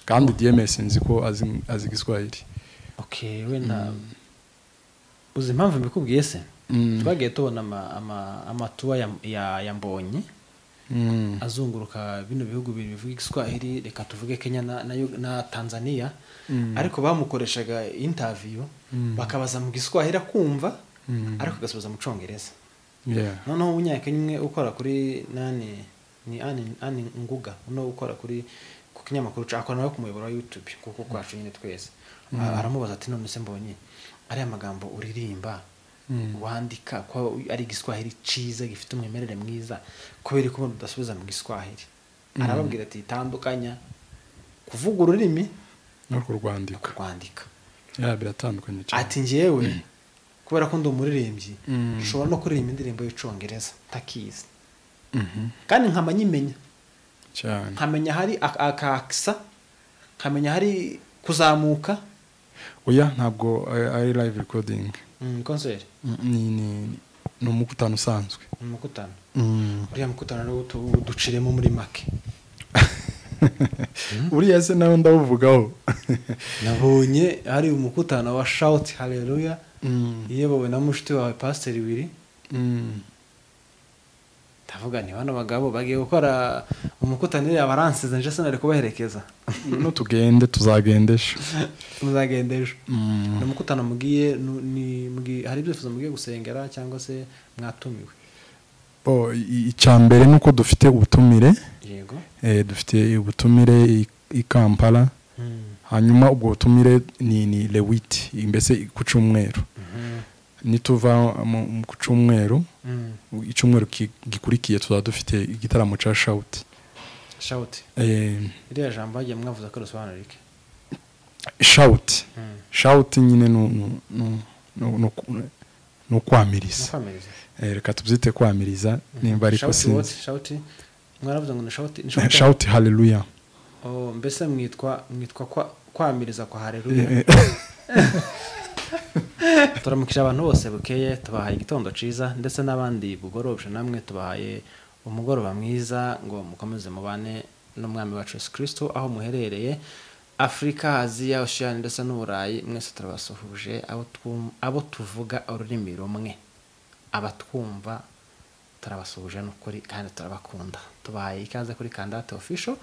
Kandi DMS nzi ko azi Igiswahili. Okay, wenda uzi impamvu mbikubwiye se? Twagiye tubona amatuba ya Mbonyi azunguruka bino bihugu bibiri bivuga Igiswahili, reka tuvuge Kenya na Tanzania, ariko bamukoreshaga interview bakabaza mu Giswahili akumva, ariko agasubiza mu Congereza. Noneho umunyakenya umwe ukora kuri nani ni Ani Nguga, uno ukora kuri ku kinyamakuru akora nawe ku muyoboro wa YouTube kuko kwacu nyine twese, aramubaza ati none se Mbonyi ariya magambo uririmba wandika ko ari Igiswahili ciza gifite umwimerere mwiza, kubera ko udasubiza mu Giswahili? Arababwira ati tandukanya kuvuga ururimi no kurwandika. Biratandukanye cyane. Ati njyewe kubera ko ndi umuririmbyi nshobora no kuririmba indirimbo y'Icongereza ntakizi, kandi nkamanyimenya cyane, nkamenya hari akaksa, nkamenya hari kuzamuka. Oya, ntabwo ari live recording. Concert ni umukutano usanzwe. Umukutano. Uriya mukutano rero duciremo muri make. Uriya se nawe ndawuvugaho. Nabonye hari umukutano wa Shout Hallelujah iyobowe na mushiti wawe Pastor Willy. Ndavuga nti bano bagabo bagiye gukora umukutano iriya baransize, nje sinari kubaherekeza. No tugende, tuzagendesha. Muzagendesha. Ni umukutano mugiye ni hari ibyifuzo mugiye gusengera cyangwa se mwatumiwe? Bo icyambere nuko dufite ubutumire. Yego. Dufite ubutumire i Kampala. Hanyuma ubwo butumire ni lewit, mbese ku cyumweru. Nituva mu cyumweru, icyumweru gikurikiye tuzaba dufite igitaramo cya Shout. Shout. Iriya jambo bagiye mwavuze ko risobanura iki? Shout. Shout nyine no kwamiriza. Reka tubyite kwamiriza nimba ariko sinzi. Shout. Mwaravuze ngo ni Shout. Shout Hallelujah. Oh, mbese mwitwa kwamiriza kwa Hallelujah. Turamukije abantu bose bukeye, tubahaye igitondo ciza ndetse n'abandi bugorobje, namwe tubahaye umugoroba mwiza ngo mukomeze mubane n'umwami wacu Yesu Kristo aho muherereye, Afrika, Aziya, Oceania ndetse n'Uburayi, mwese turabasuhuje. Abo tuvuga ururimi rumwe, abatwumva turabasuhuje n'ukuri kandi turabakunda. Tubahaye ikaze kuri Kandate Official.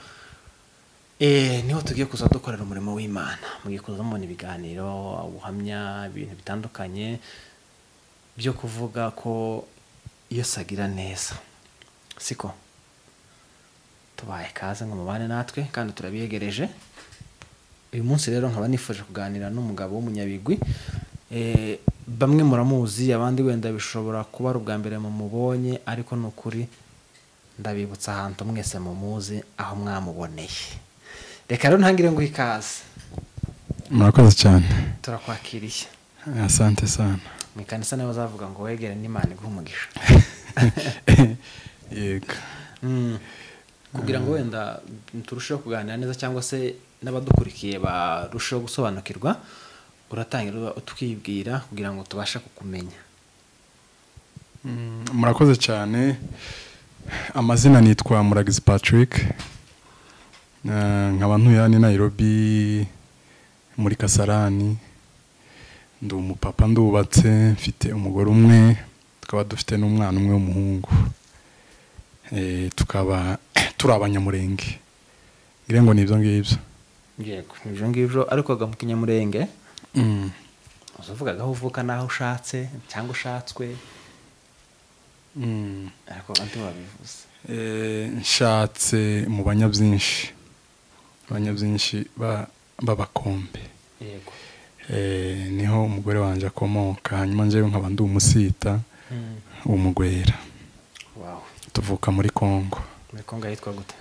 Niho tugiye kuza dukorera umurimo w'Imana. Mugiye kuza mubona ibiganiro, ubuhamya, ibintu bitandukanye byo kuvuga ko Yesu agira neza. Siko tubaye kaze ngo mubane natwe kandi turabiyegereje. Uyu munsi rero nkaba nifuje kuganira n'umugabo w'umunyabigwi. Bamwe muramuzi, abandi wenda bishobora kuba ari ubwa mbere mumubonye, ariko nukuri ndabibutsa ahantu mwese mumuzi aho mwamuboneye. Reka rero ntangire ngo ikaze. Murakoze cyane. Turakwakiriye. Asante sana. Mu kanisa nawe bazavuga ngo wegere n'Imana iguhe umugisha. Yego. Kugira ngo wenda turusheho kuganira neza cyangwa se n'abadukurikiye barusheho gusobanukirwa, uratangira utwibwira kugira ngo tubashe kukumenya. Murakoze cyane. Amazina nitwa Muragizi Patrick. Nkaba ntuye ni Nairobi muri Kasarani. Ndi umupapa, ndubatse, mfite umugore umwe, tukaba dufite n'umwana umwe w'umuhungu. Tukaba turi abanyamurenge. Ngira ngo nibyo ngibyo. Yego, nibyo ngibyo, ariko ga mu Kinyamurenge. Uzavuga aho uvuka naho ushatse cyangwa ushatswe. Ariko abantu babivuze. Nshatse mu banyabyinshi. Abanyabyinshi b'abakombe. Yego. Niho umugore wanje akomoka, hanyuma njewe nkaba ndi umusita umugwera. Wow. Tuvuka muri Kongo. Muri Kongo hitwa gute?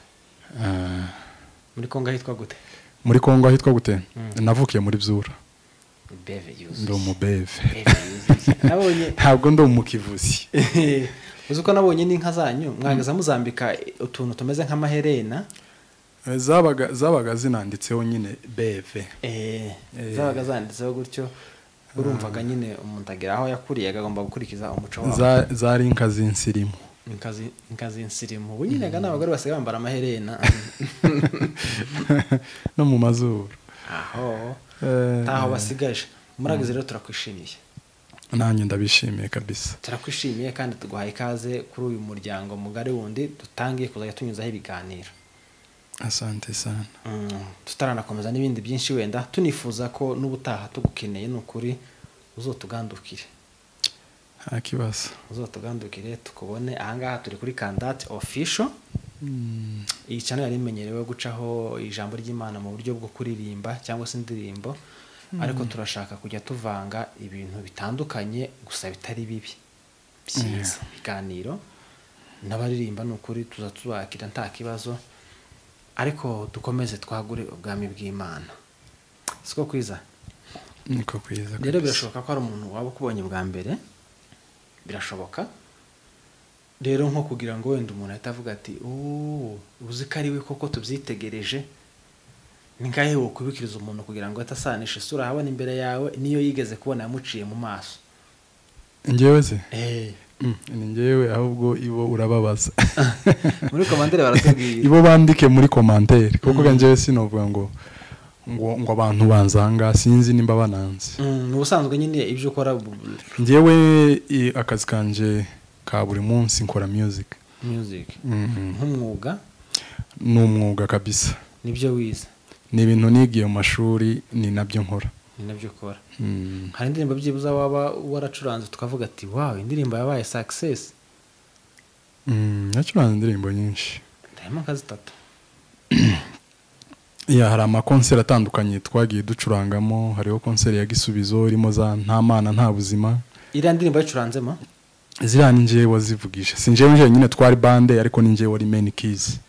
Muri Kongo hitwa gute? Muri Kongo hitwa gute? Navukiye muri Byura. Beve yuzuye. Ndi umubeve. Nabonye ntabwo ndi umukivuzi. Uzi ko nabonye n'inka zanyu mwageza muzambika utuntu tumeze nk'amaherena. Zabaga zinanditseho nyine beve. Zabaga zanditseho gutyo, urumvaga nyine umuntu agera aho yakuriye agomba gukurikiza umuco wawe. Zari inka z'insirimu. Inkazi nsirimu. Ubu nyine ga n'abagore basigaye bambara amaherena. No mu mazuru. Aho. Taho basigaje. Muragize rero turakwishimiye. Nanjye ndabishimiye kabisa. Turakwishimiye kandi tuguhaye ikaze kuri uyu muryango mugari wundi dutangiye kuzajya tunyuzaho ibiganiro. Asante sana. Tutaranakomeza n'ibindi byinshi wenda tunifuza ko n'ubutaha tugukeneye n'ukuri uzotugandukire. Nta kibazo. Uzotugandukire tukubone. Ahangaha turi kuri Kandati Official. Iyi channel yari imenyerewe gucaho ijambo ry'Imana mu buryo bwo kuririmba cyangwa se indirimbo, ariko turashaka kujya tuvanga ibintu bitandukanye gusa bitari bibi byiza, ibiganiro n'abaririmba n'ukuri tuza tubakira nta kibazo, ariko dukomeze twagure ubwami bw'Imana. Siko kwiza? Niko kwiza. Rero birashoboka ko hari umuntu waba ukubonye bwa mbere, birashoboka. Rero nko kugira ngo wenda umuntu ahita avuga ati uzi ko ari we koko tubyitegereje, ni ngahe wo kubikiriza umuntu kugira ngo atasanisha isura ahabona imbere yawe niyo yigeze kubona yamuciye mu maso? Njyewe se? Ni njyewe, ahubwo ibo urababaza. Muri commentaire baratubwira. Ibo bandike muri commentaire kuko njyewe sinovuga ngo ngo abantu banzanga, sinzi nimba bananze. Mu busanzwe nyine ibyo ukora? Njyewe akazi kanje ka buri munsi nkora music. Music. Nk'umwuga? Ni umwuga kabisa. Nibyo wize? Ni ibintu nigiye mu mashuri, ni nabyo nkora. Ni nabyo ukora. Hari indirimbo byibuza waba waracuranze tukavuga ati wow, indirimbo yabaye success? Nacuranze indirimbo nyinshi. Ndahema nka zitatu. Ya, hari amakonseri atandukanye twagiye ducurangamo, hariho konseri ya Gisubizo irimo za Nta Mana Nta Buzima. Iriya ndirimbo yacuranzemo? Ziriya ni njyewe wazivugisha. Si njyewe njyenyine twari bande, ariko ni njyewe wari main keys.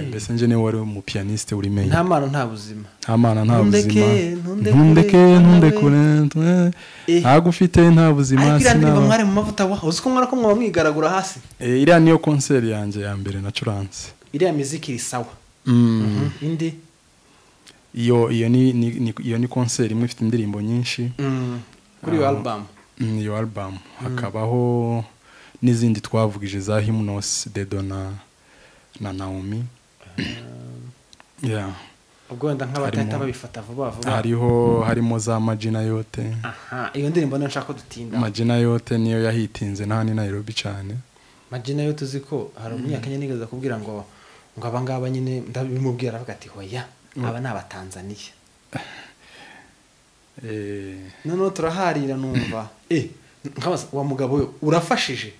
Mbese njye niwe wari umu pianiste uri main. Nta Mana Nta Buzima. Nta Mana Nta Buzima. Ntundeke ntundekure. Ntagufite nta buzima. Ariko iriya ndirimbo mwari mu mavuta wa uzi ko mwara ko mwaba mwigaragura hasi. Iriya niyo konseri yanjye ya mbere nacuranze. Iriya muziki iri sawa. Indi iyo ni iyo ni konseri imwe ifite indirimbo nyinshi. Kuri iyo album. Iyo album hakabaho n'izindi twavugije za Hymnos, Dedo na Naomi. Yeah. Ubwo wenda nk'abatahita babifata vuba vuba. Harimo za Majina Yote. Aha, iyo ndirimbo niyo nshaka ko dutinda. Majina Yote niyo yahitinze nta ni Nairobi cyane. Majina Yote uzi ko hari umunyakenya nigeze kubwira ngo aba ngaba nyine ndabimubwira aravuga ati hoya aba ni abatanzaniya. Noneho turaharira numva nkabaza wa mugabo we urafashije.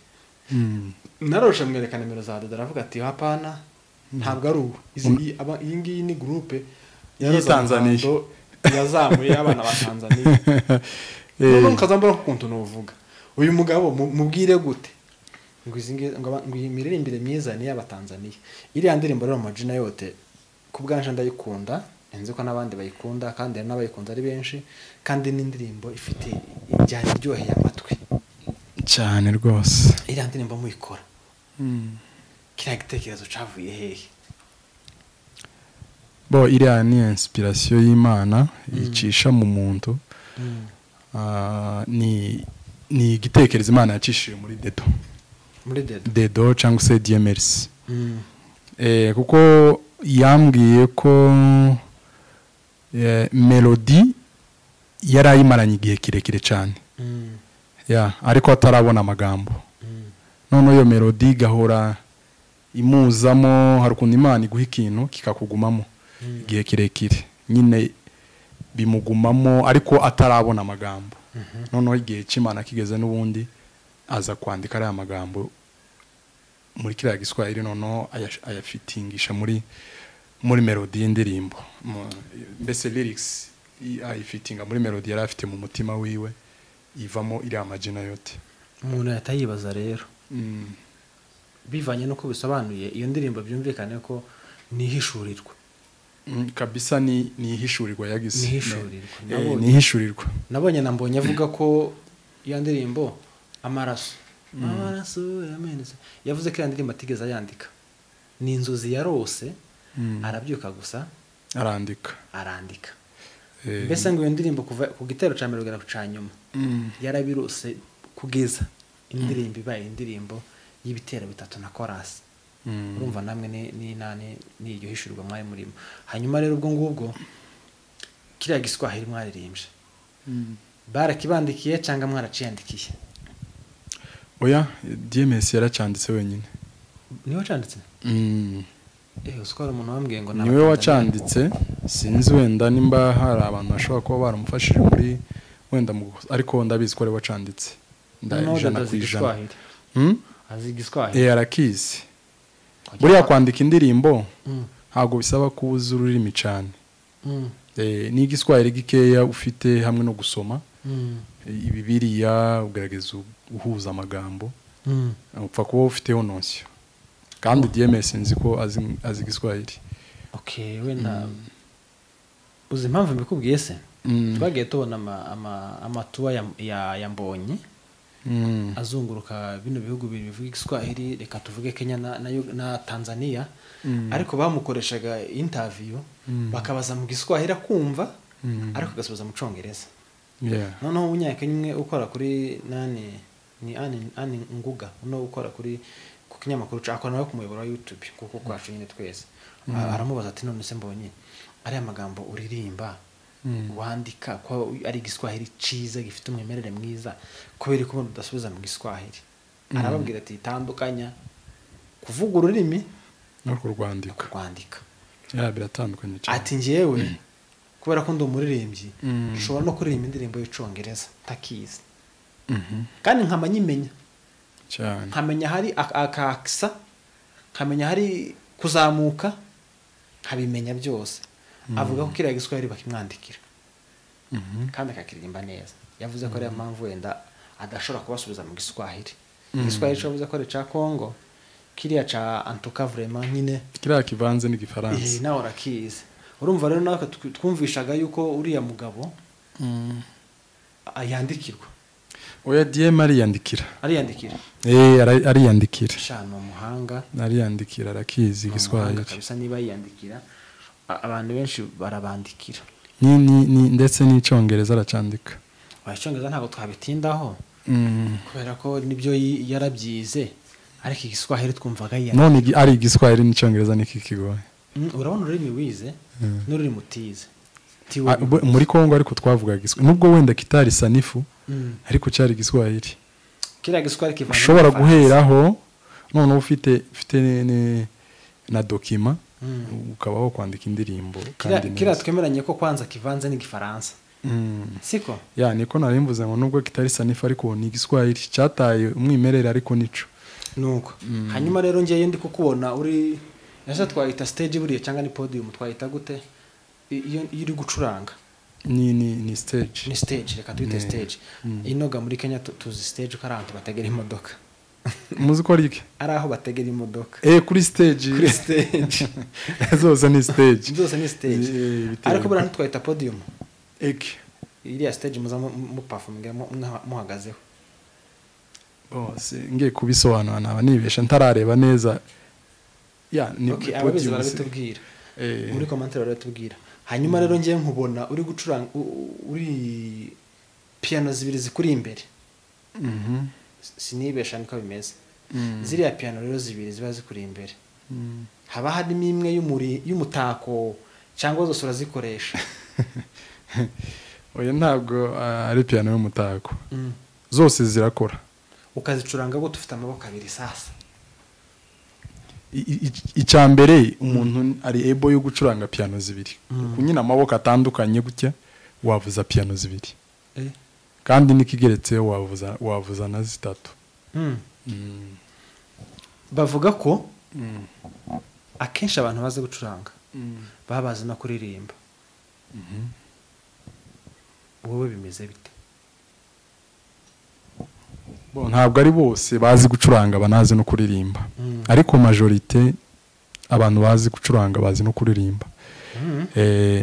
Naroshe mwereka nimero za Dodo aravuga ati hapana ntabwo ari uwo, iyi ngiyi ni groupe ya Tanzania yazamuye abana ba Tanzania. Noneho nkazambara ukuntu nuvuga uyu mugabo mubwire gute ngo ngo iyi miririmbire myiza ni y'abatanzaniya. Iriya ndirimbo rero Majina Yote ku bwanje ndayikunda, nzi ko n'abandi bayikunda kandi hari n'abayikunze ari benshi, kandi n'indirimbo ifite injyana iryoheye amatwi cyane rwose. Iriya ndirimbo muyikora kiriya gitekerezo cavuye hehe? Bo iriya ni inspiration y'Imana yicisha mu muntu. Ni igitekerezo Imana yacishije muri Dedo. Muri Dedo. Dedo cyangwa se Dieu merci. Kuko yambwiye ko melody yarayimaranye igihe kirekire cyane. Ya, ariko atarabona amagambo. None iyo melody gahora imuzamo, hari ukuntu Imana iguha ikintu kikakugumamo igihe kirekire. Nyine bimugumamo ariko atarabona amagambo. Noneho igihe cy'Imana kigeze n'ubundi aza kwandika ariya magambo muri kiriya Giswahili, noneho ayafitingisha muri melody y'indirimbo. Mbese lyrics ayifitinga muri melody yari afite mu mutima wiwe, ivamo iriya Majina Yote. Umuntu ahita yibaza rero bivanye nuko bisobanuye iyo ndirimbo byumvikane ko nihishurirwa. Kabisa ni ihishurirwa yagize. Nihishurirwa. Nihishurirwa. Nabonye na Mbonye avuga ko iyo ndirimbo amaraso yamenetse, yavuze ko iyo ndirimbo atigeze ayandika, ni inzozi yarose arabyuka gusa arandika. Mbese ngo iyo ndirimbo kuva ku gitero ca mbere kugera ku ca nyuma yarabirose kugeza indirimbo ibaye indirimbo y'ibitero bitatu na chorus. Urumva namwe ni nani ni iryo hishurirwa mwari murimo. Hanyuma rero ubwo ngubwo kiriya Giswahili mwaririmbye barakibandikiye cyangwa mwaraciyandikiye? Oya, DMS yaracanditse wenyine. Niwe wacanditse? Usiko umuntu wambwiye ngo niwe wacanditse, sinzi wenda nimba hari abantu bashobora kuba baramufashije muri wenda, ariko ndabizi ko ari wacanditse. Ndajana kwijana. Azi Giswahili. Arakizi. Buriya kwandika indirimbo ntabwo bisaba kubuza ururimi cyane. Ni Igiswahili gikeya ufite hamwe no gusoma Bibiliya, ugerageza uhuza amagambo, upfa kuba ufiteho notion. Kandi DMS nzi ko azi Igiswahili. Okay, wenda uzi impamvu mbikubwiye se? Twagiye tubona amatuwa ya Mbonyi azunguruka bino bihugu bibiri bivuga Igiswahili, reka tuvuge Kenya na Tanzania, ariko bamukoreshaga interview bakabaza mu Giswahili akumva, ariko agasubiza mu Congereza. Noneho umunyakenya umwe ukora kuri nani ni ani Nguga, uno ukora kuri ku kinyamakuru akora nawe ku muyoboro wa YouTube kuko kwacu nyine twese, aramubaza ati none se Mbonyi ari amagambo uririmba wandika ko ari Igiswahili ciza gifite umwimerere mwiza, kubera ko udasubiza mu Giswahili? Arababwira ati tandukanya kuvuga ururimi no kurwandika. Biratandukanye cyane. Ati njyewe kubera ko ndi umuririmbyi nshobora no kuririmba indirimbo y'Icongereza takizi, kandi nkamanyimenya cyane, nkamenya hari akaksa, nkamenya hari kuzamuka, nkabimenya byose. Avuga ko kiriya Giswahili bakimwandikira kandi akakiririmba neza. Yavuze ko ari impamvu wenda adashobora kubasubiza mu Giswahili. Igiswahili cyo yavuze ko ari ca Kongo, kiriya ca antuka vraiment nyine kiriya kivanze n'igifaransa. Nawe urakizi. Urumva rero nawe twumvishaga yuko uriya mugabo ayandikirwa. Oya, DM ariyandikira. Ariyandikira. Ariyandikira. Shano muhanga. Ariyandikira, arakizi Igiswahili. Kabisa niba yiyandikira abantu benshi barabandikira. Ni ndetse n'Icongereza aracandika. Icyongereza ntabwo twabitindaho kubera ko nibyo yarabyize, ariko Igiswahili twumvaga yiyandikira. None ari Igiswahili n'Icongereza niki kigoye? Urabona ururimi wize n'ururimi utize. Muri Kongo ariko twavugaga Igiswahili, nubwo wenda kitari sanifu, ariko cyari Igiswahili. Kiriya Giswahili kivanze ushobora guheraho none ufite na dokima ukabaho kwandika indirimbo kandi neza. Kiriya twemeranye ko kwanza kivanze n'igifaransa. Siko? Ya, niko narimvuze ngo nubwo kitari sanifu ariko ni Igiswahili cyataye umwimerere ariko nico. Nuko. Hanyuma rero ngiye ndi kukubona uri ese twayita stage buriye cyangwa ni podium, twayita gute iyo iri gucuranga? Ni stage. Ni stage, reka tuyite stage. Inoga muri Kenya tuzi stage ko ari ahantu bategera imodoka. Muzi ko ari iki? Ari aho bategera imodoka. Kuri stage. Kuri stage. Zose ni stage. Zose ni stage. Ariko buriya ntitwayita podium. Eki. Iriya stage muza mu performinga muhagazeho. Bose ngiye kubisobanura naba nibesha ntarareba neza. Ya, ni okay, ababizi barabitubwira. Muri commentaire barabitubwira. Hanyuma rero ngiye nkubona uri gucuranga uri piano zibiri zikuri imbere. Sinibesha niko bimeze. Ziriya piano rero zibiri ziba zikuri imbere. Haba harimo imwe y'umutako cyangwa zose urazikoresha? Oya, ntabwo ari piano y'umutako. Zose zirakora. Ukazicuranga gute ufite amaboko abiri sasa? Icyambere umuntu ari able yo gucuranga piano zibiri. Kunyina amaboko atandukanye gutya wavuza piano zibiri. Kandi nikigeretse wavuza na zitatu. Bavuga ko akenshi abantu bazi gucuranga babazi no kuririmba. Wowe bimeze bite? Bo ntabwo ari bose bazi gucuranga banazi no kuririmba. Ariko majorité abantu bazi gucuranga bazi no kuririmba.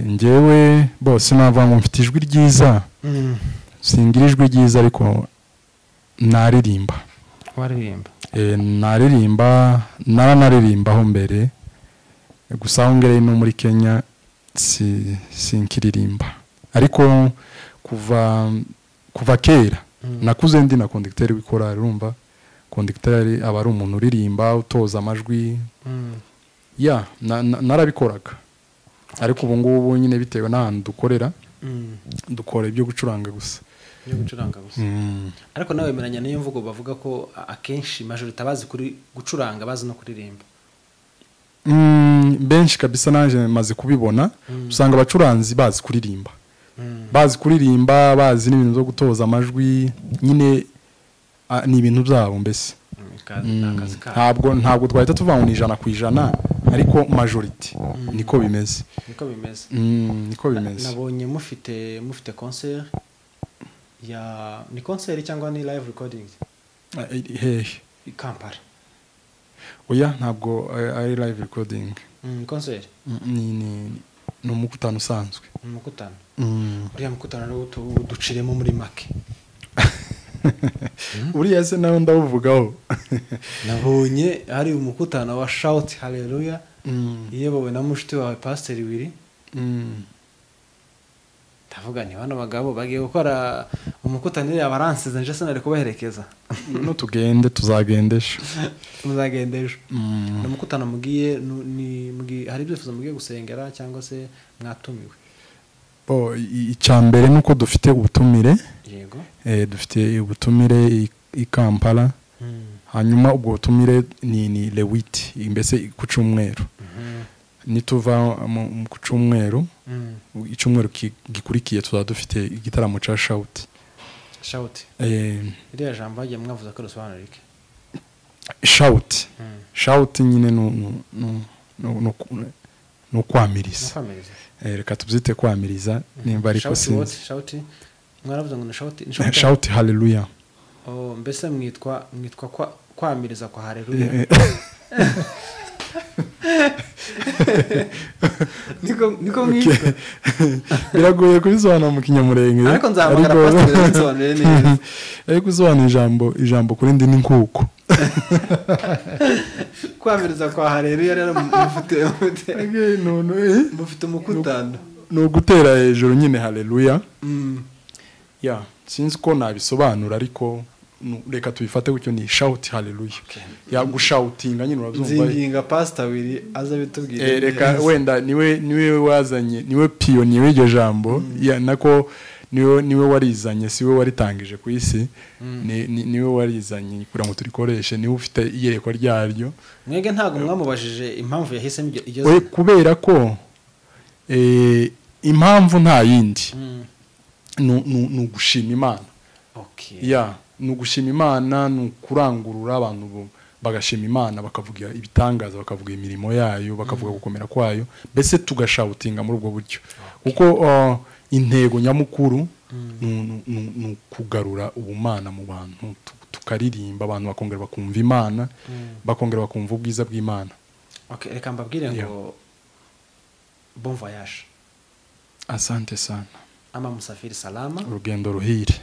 Njyewe bose nava ngo mfite ijwi ryiza. Singira ijwi ryiza ariko naririmba. Waririmba? Naririmba, naranaririmbaho mbere. Gusa aho ngereye no muri Kenya sinkiririmba. Ariko kuva kera nakuze ndi na conducteur w'ikorari, urumva Conducteur aba ari umuntu uririmba, utoza amajwi. Ya, narabikoraga, ariko ubu ngubu nyine bitewe n'ahantu dukorera, dukora ibyo gucuranga gusa. Ibyo gucuranga gusa. Ariko nawe wemeranya n'iyo mvugo bavuga ko akenshi majorité bazi kuri gucuranga bazi no kuririmba? Benshi kabisa, naje maze kubibona, usanga abacuranzi bazi kuririmba, bazi kuririmba, bazi n'ibintu byo gutoza amajwi nyine, ni ibintu byabo mbese. Ntabwo twahita tuvuga ngo ni 100%, ariko majority niko bimeze. Niko bimeze. Niko bimeze. Nabonye mufite concert ya, ni concert cyangwa ni live recording? Hehe? I Kampala. Oya, ntabwo ari live recording. Concert ni umukutano usanzwe. Umukutano. Uriya mukutano rero duciremo muri make. Uriya se nawe ndawuvugaho. Nabonye hari umukutano wa Shout Hallelujah iyobowe na mushiti wawe Pastor Willy. Ndavuga ni bano bagabo bagiye gukora umukutano iriya baransize, nje sinari kubaherekeza. No tugende, tuzagendesha. Muzagendesha. Ni umukutano mugiye, ni mugiye, hari ibyifuzo mugiye gusengera cyangwa se mwatumiwe? Bo, icyambere nuko dufite ubutumire. Yego. Dufite ubutumire i Kampala. Hanyuma ubwo butumire ni lewit, mbese ku cyumweru. Nituva ku cyumweru, icyumweru gikurikiye tuzaba dufite igitaramo cya Shout. Shout. Iriya jambo bagiye mwavuze ko risobanura iki? Shout. Shout nyine no kwamiriza. Reka tubyite kwamiriza nimba ariko sinzi. Shout mwaravuze ngo ni shout. Shout Hallelujah. Oh, mbese mwitwa kwamiriza kwa haleluya. Niko mwitwa. Biragoye kubisobanura mu Kinyamurenge. Ariko nzahamagara pastor abisobanure neza. Ariko usobanura ijambo kuri ndi n'inkuko. Kwamiriza kwa haleluya rero mufite umukutano. No gutera hejuru nyine haleluya. Ya, sinzi ko nabisobanura, ariko reka tubifate gutyo, ni shout hallelujah. Ya, gushoutinga nyine urabyumva. Nzinginga Pastor Willy aza bitubwire. Reka wenda niwe wazanye, niwe pioneer w'iryo jambo, ya nako niwe warizanye, siwe waritangije ku isi, niwe warizanye kugira ngo turikoreshe, niwe ufite iyerekwa ryaryo. Mwege ntago mwamubajije impamvu yahisemo iryo zina? Kubera ko impamvu nta yindi. Ni ugushima Imana. Okay. Ya, ni ugushima Imana, ni ukurangurura abantu bagashima Imana, bakavuga ibitangaza, bakavuga imirimo yayo, bakavuga gukomera kwayo, mbese tugashoutinga muri ubwo buryo. Kuko intego nyamukuru ni kugarura ubumana mu bantu, tukaririmba abantu bakongera bakumva Imana, bakongera bakumva ubwiza bw'Imana. Okay, reka mbabwire ngo bon voyage. Asante sana. Ama musafiri salama. Urugendo ruhire.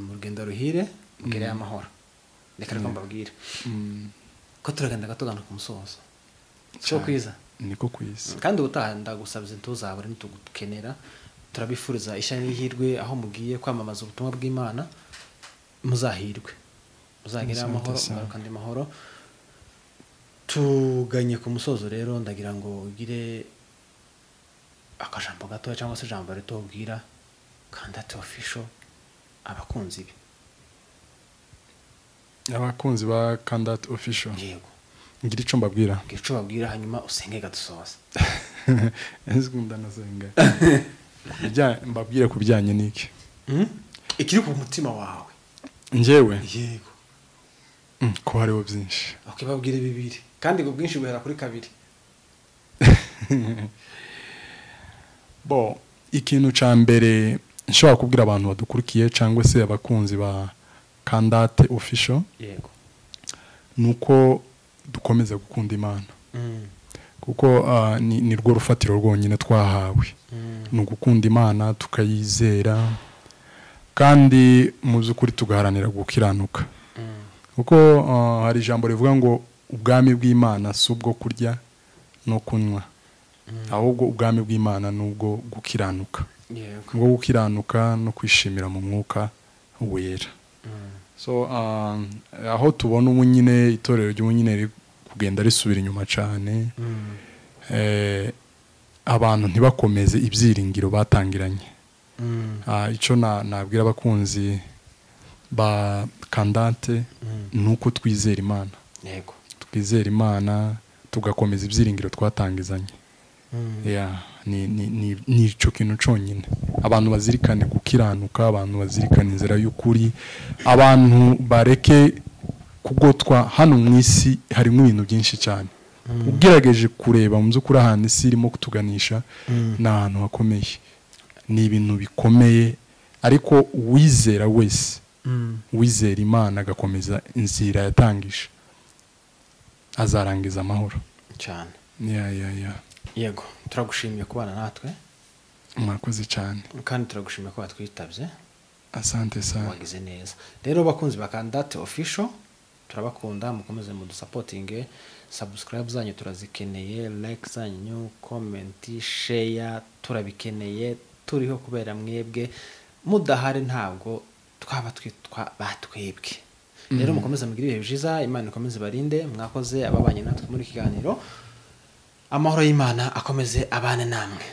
Urugendo ruhire, mugere amahoro. Reka mbabwire. Ko turagenda gatugana ku musozo. Cyo kwiza. Niko kwiza. Kandi ubutaha ndagusabye ntuzabure nitugukenera. Turabifuriza ishya n'ihirwe aho mugiye kwamamaza ubutumwa bw'Imana, muzahirwe. Muzagere amahoro, kandi amahoro. Tuganye ku musozo rero, ndagira ngo ugire akajambo gato cyangwa se ijambo rito ubwira Kandate Official abakunzi be. Abakunzi ba Kandate Official. Yego. Ngira ico mbabwira. Ngira ico babwira hanyuma usenge gadusoza. Nzikunda nasenga. Bijya mbabwire kubijyanye niki? Ikiri ku mutima wawe. Njewe? Yego. Ko hariho byinshi. Okay, babwire bibiri. Kandi ngo bwinshi buhera kuri kabiri. Bo, ikintu ca mbere nshobora kubwira abantu badukurikiye cyangwa se abakunzi ba Kandate Official, yego, nuko dukomeza gukunda Imana. Kuko ni rwo rufatiro rwonyine twahawe. Ni ugukunda Imana tukayizera, kandi mu by'ukuri tugaharanira gukiranuka. Kuko hari ijambo rivuga ngo ubwami bw'Imana si ubwo kurya no kunywa, ahubwo ubwami bw'Imana ni ubwo gukiranuka. Ubwo gukiranuka no kwishimira mu mwuka wera. So aho tubona ubu nyine itorero ry'ubu nyine riri kugenda risubira inyuma cyane, abantu ntibakomeze ibyiringiro batangiranye. Icyo nabwira abakunzi ba Kandate ni uko twizera Imana. Yego. Twizera Imana tugakomeza ibyiringiro twatangizanye. Ni icyo kintu cyonyine. Abantu bazirikane gukiranuka, abantu bazirikane inzira y'ukuri, abantu bareke kugotwa. Hano mu isi harimo ibintu byinshi cyane. Ugerageje kureba mu by'ukuri ahantu isi irimo kutuganisha, ni ahantu hakomeye, ni ibintu bikomeye, ariko uwizera wese, uwizera Imana agakomeza inzira yatangije, azarangiza amahoro cyane. Ya. Yego, turagushimiye kubana natwe. Mwakoze cyane. Kandi turagushimiye ko watwitabye. Asante sana. Wagize neza. Rero bakunzi ba Kandate Official, turabakunda, mukomeze mudusapotinge, subscribe zanyu turazikeneye, like zanyu, comment, share turabikeneye, turiho kubera mwebwe, mudahari ntabwo twaba twitwa batwebwe. Rero mukomeze mugire ibihe byiza, Imana ikomeze barinde. Mwakoze ababanye natwe muri kiganiro. Amahoro y'Imana akomeze abane namwe.